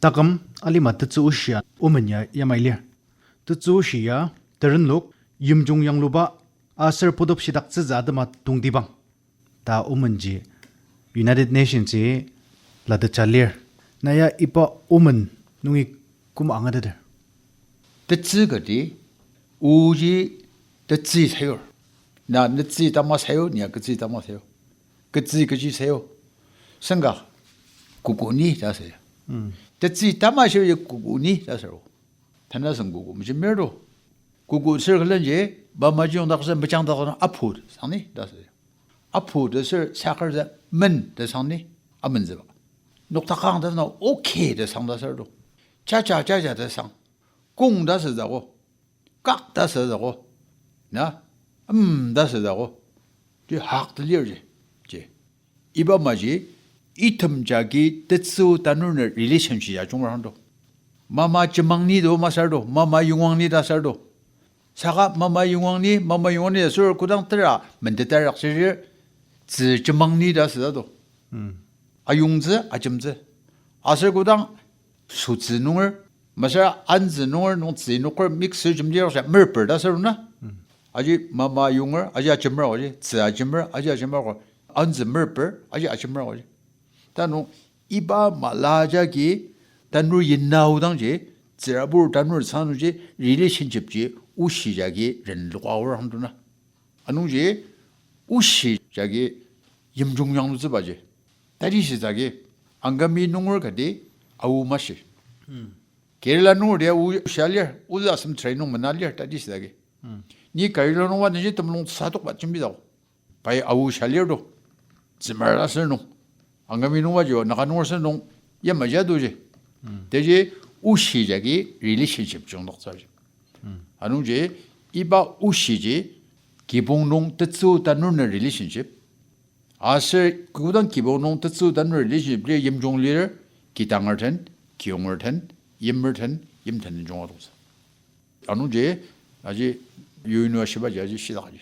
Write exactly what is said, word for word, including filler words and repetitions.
Taküm alima tetsü oshia omen ya yamai lir. Tetsü oshi ya terenlok, yimjung yangluba aser potop shidaktsütsü atema tongtibang ta omenji United Nations-i latetja lir. Na ya iba omen nungi koma angateter? Tetsü kati, oji tetsü sayur. Na netsü tama sayu, nia ketsü tama sayu. Ketsü kechi sayu. Sengka, koko ni ta sayu. Tetsü tama sayu koko ni ta sayu. Tanasüng koko mejemer to. Koko sür külenji, mamaji yongdaktsü mejangdaktsü aput sangni ta sayu. Aput ta sür saker ta men ta sangni, amentsüba. Noktakang ta na okay ta sang ta sür to. Chacha, chacha ta sang. Kong ta sü tako. Kak ta sü tako. Na, mm ta sü tako. Ji hak ta lir ji. Ji. Iba maji, item jagi tetsü tanur nü relationship ya jungrang to. Mama jemang ni to masür to, mama yongwang ni ta sür to. Saka mama yongwang ni, mama yongwang ni ta sür kodang tera mendetarak sür, tzü jemang ni ta süta to. Ayongtsü, ajemtsü. Aser kodang sütsü nunger, masür antsü nunger nung tzü nunger mix sür jemji raksa merper ta sür na. Aji mama yonger, aji ajemer aji, tzü ajemer, aji ajemer ko, antsü merper, aji ajemer aji. Tanung iba mala jagi tanur yina aodangji, tsürabur tanur sanungji relationship ji oshi jagi renloka aor hang to na. Anungji oshi jagi yimjung yanglutsübaji. Tati shitsü agi, Angami nunger kati ao mashi. Kerala nunger dia oshi alir, ozü asem trai nung mena lir, tati shitsü agi. Ni Kerala nungba niji temulung sadokba jembidao. Pai ao oshi alir to. Tzümar aser nung. Angami nungba ji, Naga nunger aser nung, yamaji adoji. Taji oshi jagi relationship jungdaktsüji. Anungji, iba oshiji, kibong nung tetsü tanur nü relationship. Aser kodang kibong nung tetsü tanur relationship lir yimjung lir, kidanger den, kiyonger den, yimmer den, yim den junga toksa. Anungji, aji, yuinu ashibaji aji shidakji.